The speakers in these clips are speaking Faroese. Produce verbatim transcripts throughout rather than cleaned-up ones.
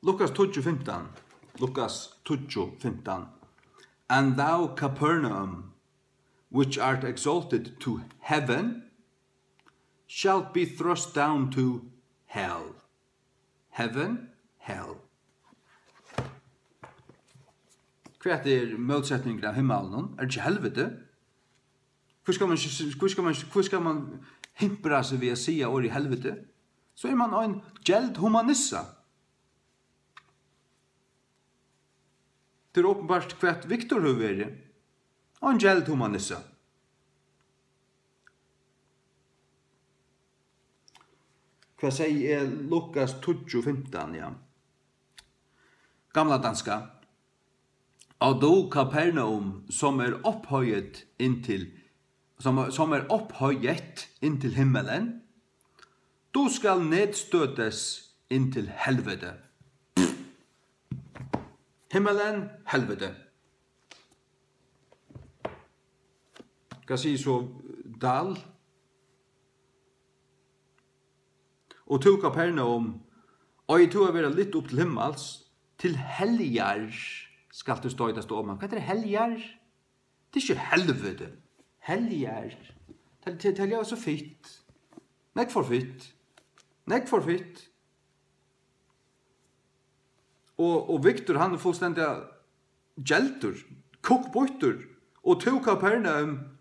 Lukas tíggju fimtan. Lukas tíggju fimtan. "And thou, Capernaum, which art exalted to heaven, shalt be thrust down to hell." Heaven, hell. Hvat er mótsetningurin av himmalinum? Er tað ikki helviti? Hví skal man ikki, hví skal man ikki, hví skal man himpra seg við at siga orðið helviti? So er man ein geld humanissa. Tað er openbart, hvat Viktor hevur verið. Ein geld humanissa. Hvat segði eg? Lukas tíggju fimtan, ja. Gamla danska. "Og du, Kapernaum, som er ophøjet indtil, som, som er ophøjet indtil himmelen, du skal nedstøtes indtil helvede." Himmelen, helvede. Hvat sigur so Dahl? "Og tú, Kapernaum, eigur tú at vera lyft upp til himmals, til heljar skalt tú stoytast oman." Hvat er heljar? Tað er ikki helviti. Heljar. Tað, tað, tað ljóðar so fitt. Nógv for fitt. Nógv for fitt. Og, og Viktor, hann er fullstendiga geldur, kukkbýttur. "Og tú, Kapernaum,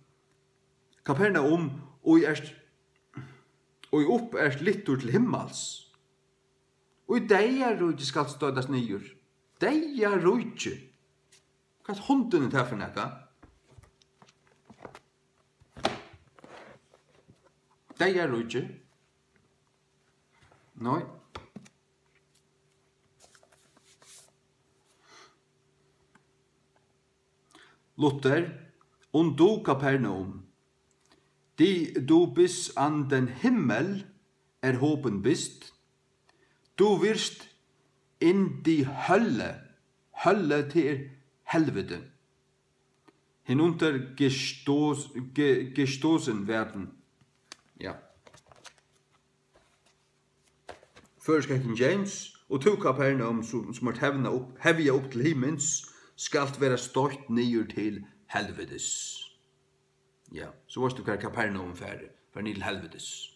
Kapernaum, og ert, og upp ert lyftur til himmals. Og í deyðaríki skalt stoytast niður." Deyðaríki. Hvat hundin er tað fyri nakað? Deyðaríki. Nei. Luther, und du, Kapernaum, die du bis an den Himmel erhoben bist, du wirst in die Hölle, Hölle, tað er helviti, hinunter gestoß-, ge-, gestoßen werden. Ja. Føroyska King James, og tú, Kapernaum, sum, sum ert hevna upp, hevja upp til himins, skalt vera stoytt niður til helvitis. Ja, so veitst tú, hvar Kapernaum fer, fer niður til helvitis.